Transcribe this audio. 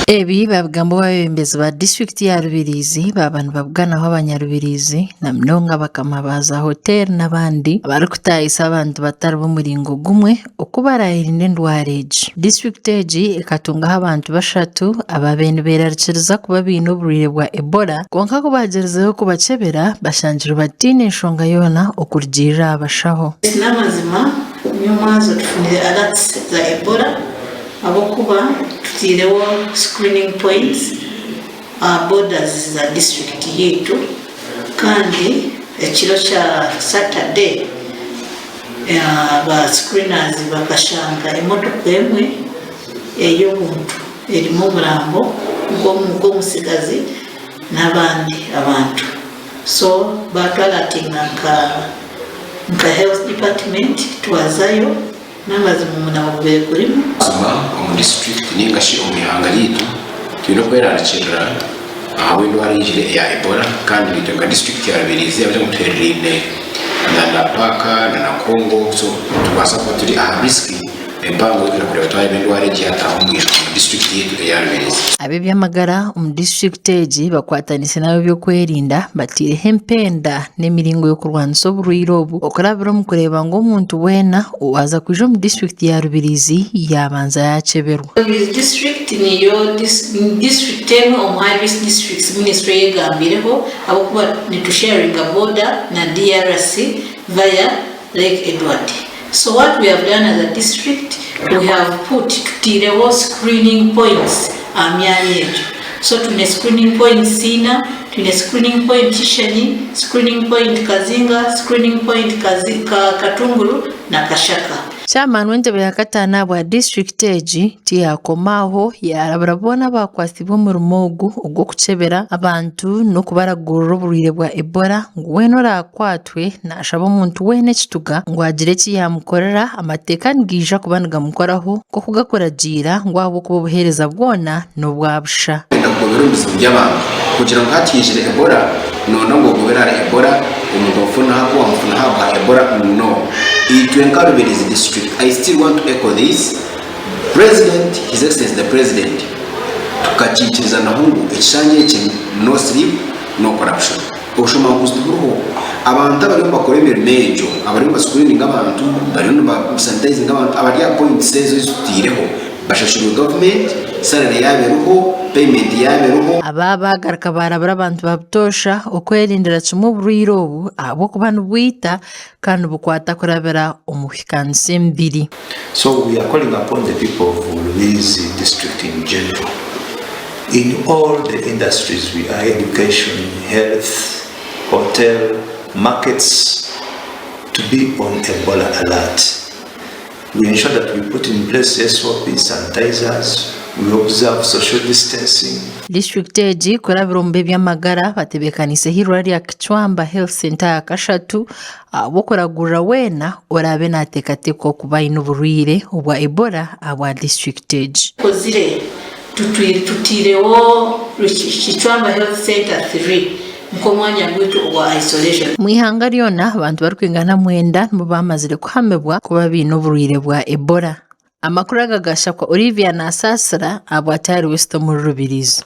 Ebi babigamba obu abeebembezi ba disiturikiti ya Rubirizi baaba nibabuganaho abanyarubirizi na munonga bakama ba za hoteeri n'abandi abarikutaahisa abantu batari b'omuringo gumwe oku baraayerinde endwara egi. Disiturikiti egi ekatungaho abantu bashatu abaabaire nibeerarikiriza kuba baine oburwaire bwa Ebola kwonka ku baagyerizeho kubakyebera bashangirwe bataine nshonga yoona okurugiirira aha bashaho. N'amazima nyomwazo tufunire alerts za Ebola ahabw'okuba tutaireho screening points aha borders za district yaitu kandi ekiro kya Saturday ba screeners bakashanga emotoka emwe ey'obuntu erimu omurambo gw'omutsigazi n'abandi abantu so batu alertinga nka health department twazayo. N'amazima omunama gubaire gurimu. Buzima omu disiturikiti ninga shi omu ihanga ryaitu twine okwerarikirira ahabw'endwara eyijire eya Ebola kandi naitwe nka disiturikiti ya Rubirizi ahabw'okugira ngu tuhereraine na na paaka na na Congo so nitubaasa kuba turi aha risk empango y'okwenda kureeba twareeba endwara egi yataaha omu disiturikiti yaitu eya Rubirizi. Ab'eby'amagara omu disiturikiti egi bakwatanise n'ab'ebyokwerinda bataireho empenda n'emiringo y'okurwanisa oburwaire obu okurabira omu kureeba ngu omuntu weena owaaza kwija omu disiturikiti ya Rubirizi yaabanza yaakyeberwa. Rubirizi district niyo district emwe omu high risk districts ministry eyegambireho ahabw'okuba nitu sharinga border na DRC via Lake Edward. So what we have done as a district we have put tutaireho screening points aha myanya egyo. So twine screening point Siina, twine screening point Kishenyi, screening point Kazinga, screening point Katunguru na Kashaka. Chairman w'entebe ya kataano ahabwa disiturikiti egi tiyakoma aho yaarabura boona abakwatsibwe omurimo ogu ogw'okukyebera abantu n'okubaragurira oburwaire bwa Ebola ngu weena oraakwatwe naashaba omuntu weena ekituga ngu agire eki yaamukorera amateeka nigaija kuba nigamukoraho nk'oku gakuragiira ngu ahabw'okuba obuheereza bwona n'obwa busha. Kwenda kugobera omu bizibu by'abantu kugira ngu hati haijire Ebola noona ngu ogobere ahari Ebola omuntu omufune aha ku wamufuna aha bwa Ebola no. Itwe nka Rubirizi district I still want to echo this President His Excellency the President tukakiikirizanaho ngu ekishanja eki no sleep no corruption. Obushomankuzi tiburiho. Abantu abariyo nibakora emirimo egyo abariyo niba screeninga abantu bariyo niba sanitizinga abantu abari aha points ezo ezi tutaireho Bashashurwe gavumenti, salary yaabo eriho, payment yaabo eriho. Aba baagaruka baarabura abantu ba butoosha okwerindira kimwe oburwaire obu ahabw'okuba nibwita kandi nibukwata kurabira omu kuhikaanisa emibiri. So we are calling upon the people of Rubirizi district in general, in all the industries we are, education, health, hotel, markets, to be on Ebola alert. We ensure that we put in place SOP, sanitizers, we observe social distancing. Disiturikiti egi kurabira omu b'eby'amagara batebeekaniiseho eirwariro rya Kicwamba Health Centre aha kashatu ahabw'okuragurira weena oraabe naateekateekwa kuba aine oburwaire obwa Ebola ahabwa disiturikiti egi. Tukozire tutaireho Kicwamba Health Centre 3 nk'omwanya gwaitu ogwa isolation. Omu ihanga ryona, abantu barikwingana mwenda nibo baamazire kuhamibwa kuba baine oburwaire bwa Ebola. Amakuru aga gashakwa Olivia Nasasira ahabwa Tayari West omuri Rubirizi.